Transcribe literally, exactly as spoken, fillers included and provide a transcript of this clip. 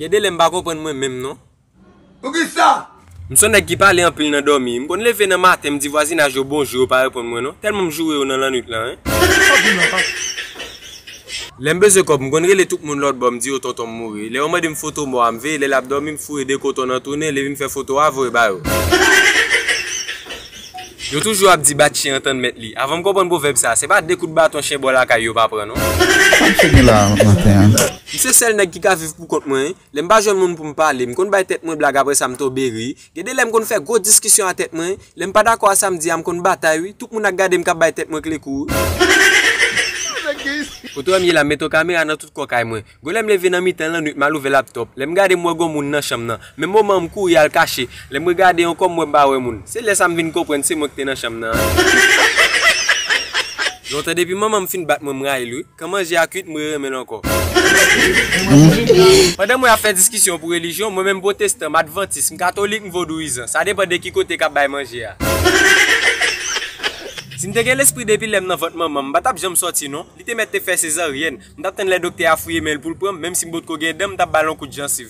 Gen de lè m pa konprann mwen menm non. Poukisa? M se yon nèg ki pale anpil nan dòmi. M konn leve nan maten, m di vwazinaj yo bonjou, yo pa reponn mwen non. Tèlman m joure yo nan lannwit lan, hein. Lè m bezwen kòb, m konn rele tout moun lòt bò, m di yo tonton m mouri. Lè yo mande m foto mò a, m veye lè l ap dòmi, m foure de koton nan tou nen, li vin fè foto a, voye ba yo. Yo toujou ap di bat chen antann mèt li. Avan m konprann pwovèb sa, se pa de kout baton chen bò lakay yo pa pran non. Sa m fini la maten an. M se sèl nèg ki ka viv pou kont mwen, hein. Lè m pa jwenn moun pou m pale, m konn bay tèt mwen blag, apre sa m tonbe ri. Gen de lè m konn fè gwo diskisyon a tèt mwen, lè m pa dakò a sa m di a, m konn batay wi. Tout moun ak gade m k ap bay tèt mwen kle kou wi. Kote w ye la, m mete yon kamera nan tout kò kay mwen. Gwo lè m leve nan mitan lannwit, m al ouvè laptòp. Lè m gade, m wè gon moun nan chanm nan. Menm moman an, m kouri al kache. Lè m regade ankò, m wè m pa wè moun. Se lè sa m vin konprann se mwen ki te nan chanm nan an. Lontan depi manman m fin bat mwen, m rayi l wi. Kan manje a kwit, m rerenmen l ankò. Pandan mwen ap fè diskisyon pou relijyon, mwen menm pwotestan, m advantis, m katolik, m vodouyizan. Sa depann de ki kote k ap bay manje a. Si m te gen lespri depi lè m nan vant manman m, m pa t ap janm sòti non. Li te mèt te fè sezaryèn. M t ap tann lè doktè a fouye men l pou l pran m, menm si m potko gen dan, m t ap ba l yon kout jansiv.